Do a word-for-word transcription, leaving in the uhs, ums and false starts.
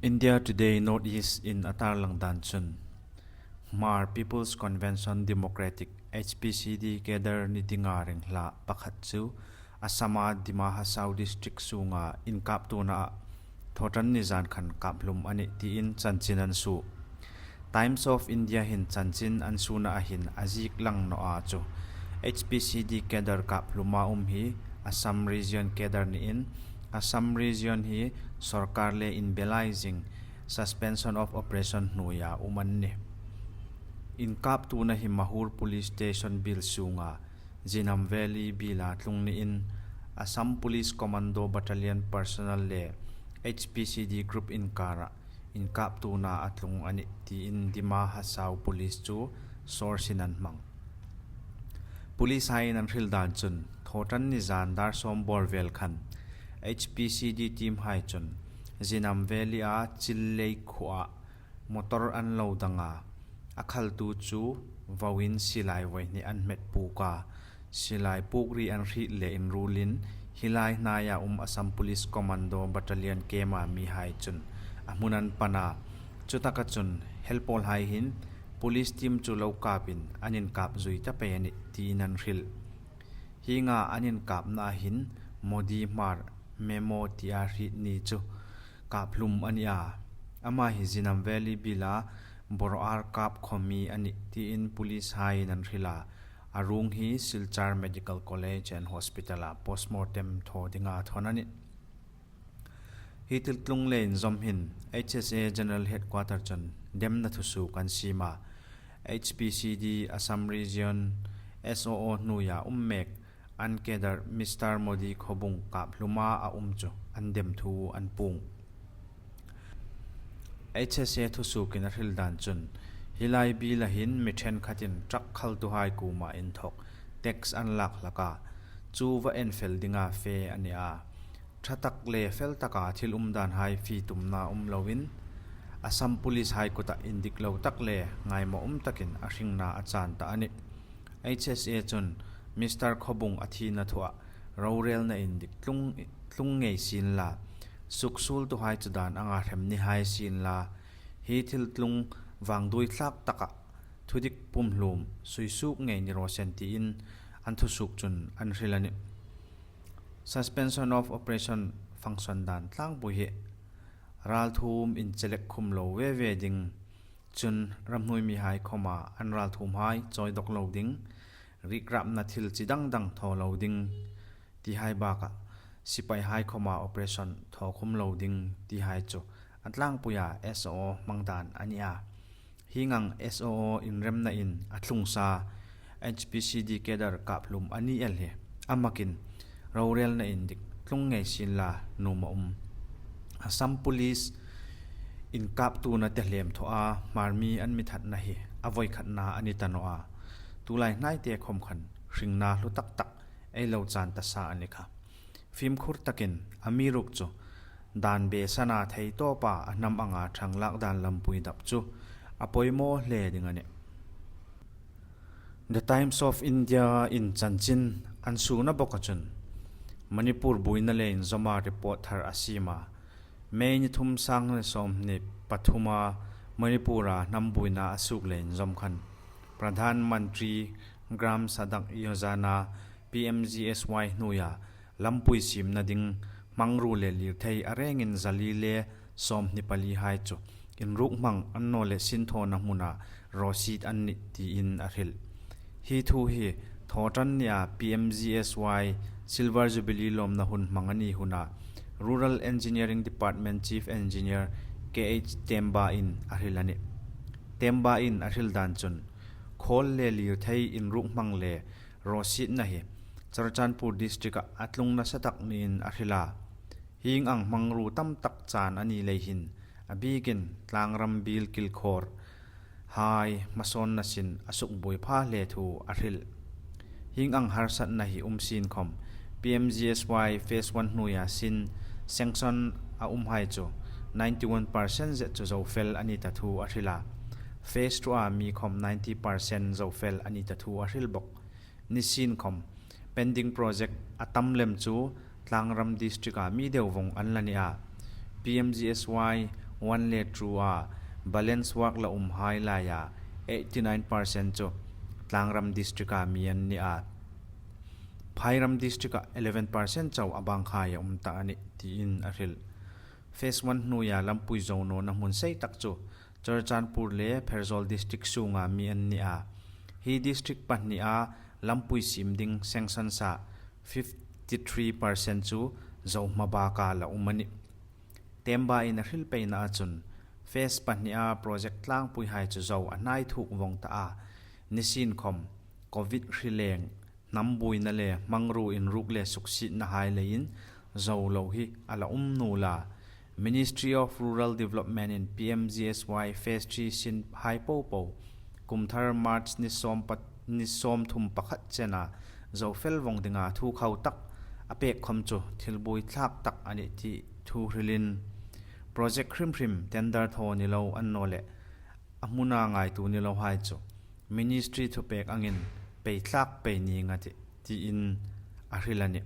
India Today North East in a tarlang dan chun, Hmar People's Convention Democratic, H P C D cadre ni dinga ringhla pakhat chu Assam-a Dima Hasao District sunga inkaptuona a thawṭanni zan khan kap hlum a nih tiin chanchin an suo. Times of India hin chanchin an suona a hin a ziek lang naw a chu, H P C D cadre kap hluma um hi Assam Region cadre niin, Assam Region hi sawrkar le inbelai zing Suspension of Operation hnuoia um an nih. Inkaptuona hi Mahur Police Station biel sunga Zinam Valley biela tlung niin, Assam Police Commando Battalion personnel le H P C D group inkara inkaptuona a tlung a nih tiin Dima Hasao Police chu source-in an hmang. Police-haiin an hril dan chun, thawṭanni zan dar sawm bawr vel khan H P C D team-hai chun Zinam Valley-a Chillei khuoa motor an lo dang a, a khaltu chu voin silai voi hni an hmet puk a, silai puk ri an hriet le inruolin, hi lai hnaia um Assam Police Commando Battalion camp-a mihai chun a hmun an pan a, chutaka chun helpawlhai hin police team chu lo kapin an inkap zui ta pei a nih tiin an hril. Hienga an inkapnaa hin Modi Hmar Memo tia hriet ni chu kap hlum a ni a. Ama hi Zinam Valley biela bawr ar kap khawm a nih tiin police-haiin an hril a. A ruong hi Silchar Medical College and Hospital-a postmortem thaw dinga thawn a nih. Hi thiltlung le inzawm hin H S A General Headquarter chun demna thusuok an siem a. H P C D Assam Region S O O hnuoia um mek an cadre Mister Modi Khobung kap hluma a um chu an dem thu an puong. H S A thusuokin a hril dan chun, hi lai biela hin mi ṭhenkhatin truck khaltuhai kuoma inthawk tax an lak hlak a, chu va enfel dinga fe a ni a. Ṭha tak le fel taka thil umdanhai fie tumna um loin, Assam Police-hai kuta indik lo tak le ngaimawh um takin a hringna a chan ta a nih. H S A chun Mister Khobung a thina thua rorelna indik tlung, tlung ngei sienla, suksuoltuhai chu dan anga hrem ni hai sienla, hi thiltlung vangduoi thlak taka thudik pumhlum suisuok ngei ni raw se tiin an thusuok chun an hril a nih. Suspension of Operation function dan tlangpui hi ralthuom inchelek khum lo ve ve ding, chun ramhnuoi mihai khawma an ralthuomhai chawi dawk lo ding, rikrapna thil chi dang dang thaw lo ding, tihai bakah sipaihai khawma operation thaw khum lo ding tihai chu a tlangpuia S O O hmang dan a ni a. Hieng ang S O O inremnain a thlungsa H P C D cadre kap hlum a ni el hi a makin rorelna indik tlung ngei sienla nuom a um. Assam Police inkaptuona tehlem thaw a Hmar mi an mi thatna hi a voi khatna a ni ta naw a. Tulai hnaite khawm khan hringna hlu tak tak ei lo chan ta sa a ni kha. Fimkhur takin amiruokchu dan beisana thei tawpa a hnam anga ṭhang lak dan lampui dap chu a poimaw hle ding a nih. The Times of India-in chanchin an suona bawka chun, Manipur buoina le inzawma report thar a siem a. May ni thum, sang hni sawmhni pathuma Manipur-a hnam buoina a suok le inzawm khan Pradhan Mantri Gram Sadak Yojana, P M G S Y hnuoia lampui siemna ding hmangruo le lirthei a rengin zali le sawmhni palihai chu inruk hmang an naw le sinthawna hmuna rawsiet an nih tiin a hril. Hi thu hi thawṭannia P M G S Y Silver Jubilee lawmna hun hmang a ni huna Rural Engineering Department Chief Engineer K H Temba-in a hril a nih. Temba-in a hril dan chun, khawl le lirthei inruk hmang le rawsietna hi Churachandpur District-a a tlung nasa tak niin a hril a. Hieng ang hmangruo tam tak chan a ni lei hin, a bikin tlangram biel kilkhawr hai hmasawnna sin a sukbuoi pha hle thu a hril. Hieng ang harsatna hi um sien khawm, P M G S Y Phase one hnuoia sin sanction a umhai chu ninety one percent zet chu zo fel a ni ta thu a hril a. Phase two-a mi khawm ninety percent zo fel a ni ta thu a hril bawk. Ni sien khawm, pending project a tam lem chu tlangram district-a mi deu vawng an la ni a. P M G S Y one le two a balance work la umhai laia eighty nine percent chu Tlangram district-a mi an ni a, Phairam district-a eleven percent chau a bang khai a um ta a nih tiin a hril. Phase one hnuoia lampui zo nawna hmun sei tak chu Churachandpur le Pherzawl district sunga mi an ni a, hi district pahnia lampui siem ding sanction sa fifty three percent chu Zohma baka la um a nih. Temba in a hril peina a chun, phase pahnia project tlangpuihai chu zo a hnai thuk vong ta a, nisin khom Covid hri leng, hnam buoina le hmangruo inruk le suksietnahai leiin zo lo hi a la um nuol a. Ministry of Rural Development in P M G S Y phase three sin hai popo kum thar March ni sawm pat ni sawm thum pakhat chena zo fel vong dinga thu khau tak a pek khom chu thil buoi thlak tak a nih ti thu hrilin, project hrim hrim tender thaw ni lo an naw leh a hmuna ngaitu ni lo hai chu ministry thupek angin pei thlak pei ning a tih tiin a hril a nih.